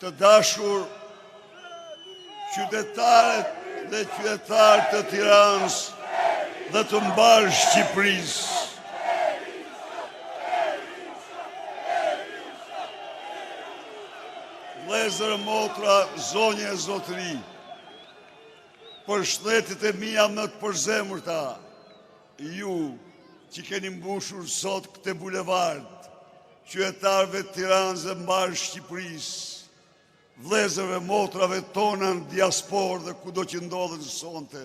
Të dashur qytetare dhe qytetarë të Tiranës dhe të mbarë Shqipërisë. Vëllezër e motra, zonja e zotërinj, përshëndetjet e mia më të përzemërta, ju që keni mbushur sot këtë bulevard, qytetarëve të Tiranës dhe mbarë Shqipërisë, vëllezërve, motrave tona në diasporë dhe kudo që ndodhen sonte,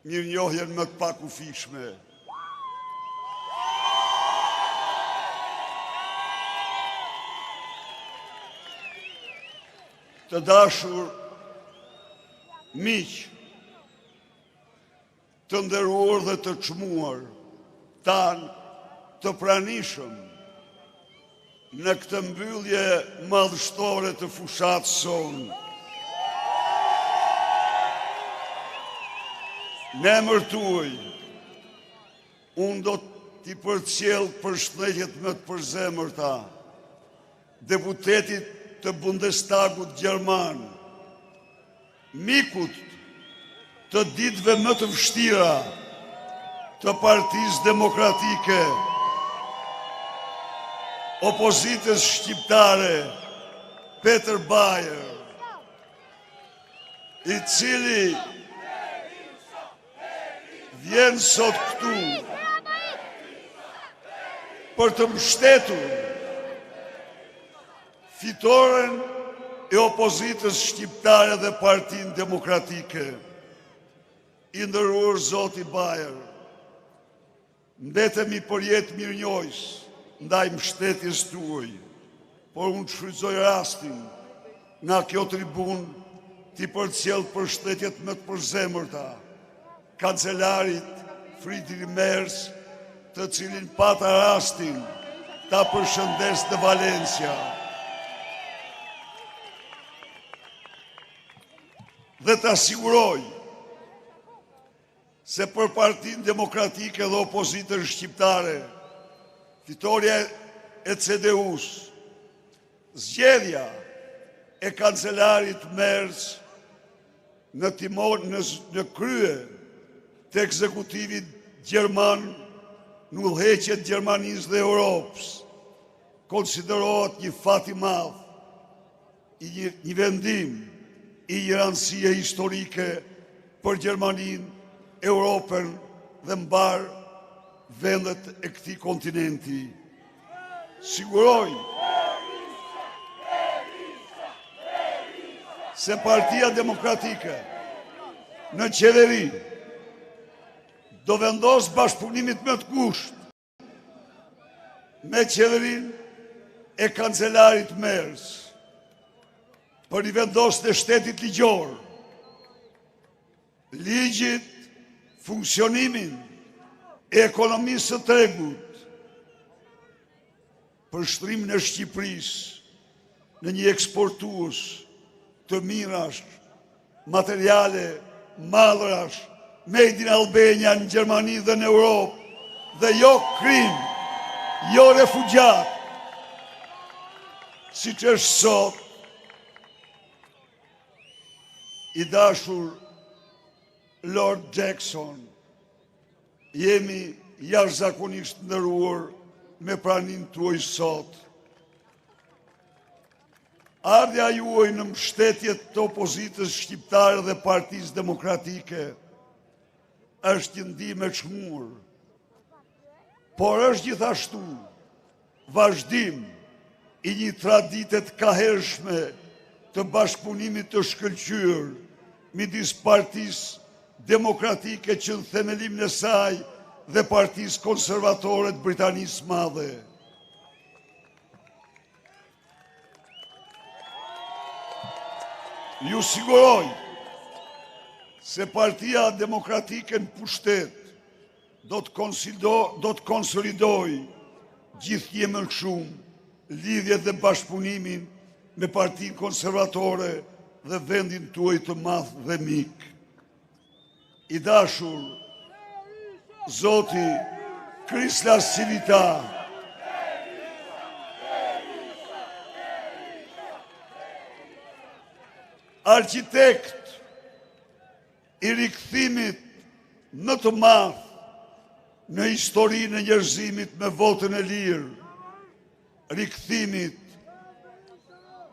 mirënjohjen më të pakufishme. Të dashur miq, Të nderuar dhe të çmuar tanë të pranishëm në këtë mbyllje madhështore të fushatës sonë. Në emër tuaj, unë do t'i përcjell përshëndetjet më të përzemërta deputetit të Bundestagut gjerman, Mikut të ditëve më të vështira të Partisë Demokratike, opozitës shqiptare, Peter Bayer, i cili vjen sot këtu për të mbështetur Fitoren e opozitës shqiptare dhe Partinë Demokratike. I nderuar zoti Bayer, mbetemi përjetë mirënjohës ndaj mbështetjes tuaj, por unë shfrytëzoj rastin nga kjo tribunë t'i përcjell përshëndetjet më të përzemërta Kancelarit Friedrich Merz, të cilin pata rastin ta përshëndes në Valencia. Dhe ta siguroj se për Partinë Demokratike dhe opozitën shqiptare, fitorja e CDU-së, zgjedhja e kancelarit Merz në timon në, në krye të ekzekutivit gjerman në udhëheqje të Gjermanisë dhe Europës, konsiderohet një fat i madh, i një, një vendim i një rëndësie historike për Gjermaninë, Europën dhe mbarë vendet e këtij kontinenti. Siguroj se Partia Demokratike në qeveri do vendosë bashkëpunimit më të ngushtë me qeverinë e kancelarit Merz për rivendosjen e shtetit ligjor, ligjit, funksionimin e ekonomisë së tregut, për shndërrimin e Shqipërisë në një eksportues të mirash, materiale, mallrash, Made in Albania në Gjermani dhe në Europë, dhe jo krim, jo refugjat, siç është sot, i dashur Lord Jackson, jemi jashtëzakonisht të nderuar me praninë tuaj sot. Ardhja juaj në mbështetje të opozitës shqiptare dhe Partisë Demokratike është një ndihmë e çmuar, por është gjithashtu vazhdim i një tradite të kahershme të bashkëpunimit të shkëlqyer midis Partisë Demokratike që në themelimin e saj dhe Partisë Konservatore të Britanisë së Madhe. Ju siguroj se Partia Demokratike në pushtet do të konsido, do të konsolidojë gjithnjë më shumë lidhjet dhe bashkëpunimin me Partinë Konservatore dhe vendin tuaj të madh dhe mik. I dashur Zoti Chris LaCivita, Arkitekt i rikthimit më të madh në historinë e njerëzimit me votën e lirë, rikthimit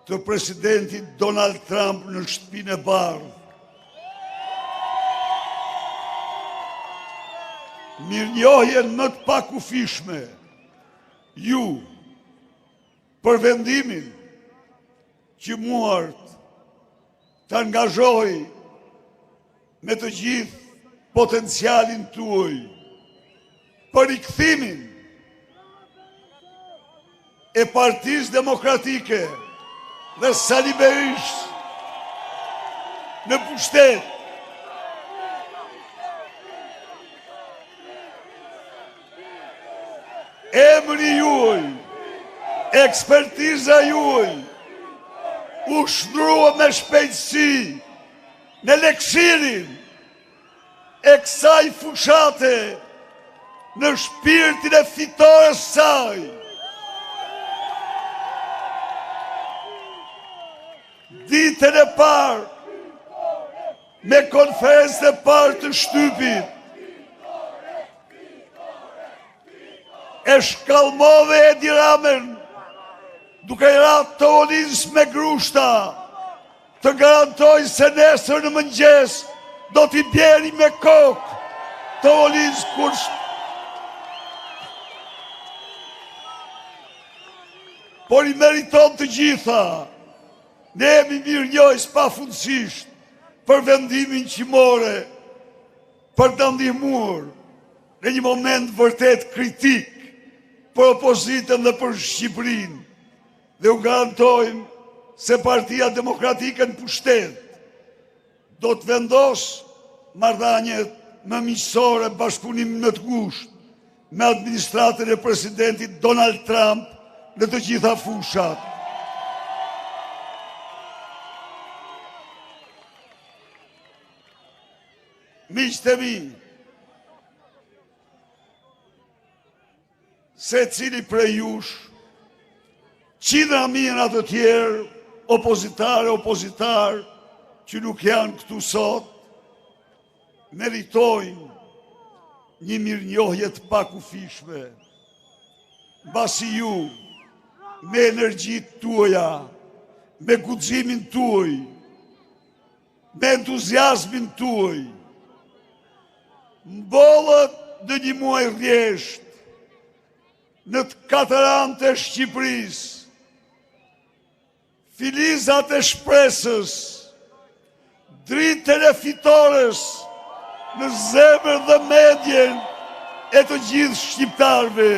të presidentit Donald Trump në Shtëpinë e Bardhë. Mirënjohjen më të pakufishme ju për vendimin që muarët të angazhoheni me të gjithë potencialin tuaj për rikthimin e Partisë Demokratike dhe Sali Berishës në pushtet. Emri juaj, ekspertiza juaj, u shndërrua me shpejtësi në eliksirin e kësaj fushate në shpirtin e fitores saj. Ditën e parë, me konferencën e parë të shtypit, e shkallmove Edi Ramën, duke i ra tavolinës me grushta, Të garantoj se nesër në mëngjes do t'i bjeri me kokë tavolinës kur Por i meriton të gjitha. Ne jemi mirënjohës pafundësisht për vendimin që more për të ndihmuar në një moment vërtet kritik për opozitën dhe për Shqipërinë. Dhe ju garantojmë se Partia Demokratike në pushtet do të vendosë marrëdhëniet më miqësore, bashkëpunimin më të ngushtë me administratën e presidentit Donald Trump në të gjitha fushat. Miqtë e mi, Secili prej jush, qindra mijëra të tjerë, opozitare, opozitarë, që nuk janë këtu sot, meritojnë një mirënjohje të pakufishme, mbasi ju, me energjitë tuaja, me guximin tuaj, Me entuziazmin tuaj, mbollët në një muaj rresht, në të katër anët e Shqipërisë, filizat e shpresës, dritën e fitores në zemër dhe mendjen e të gjithë shqiptarëve.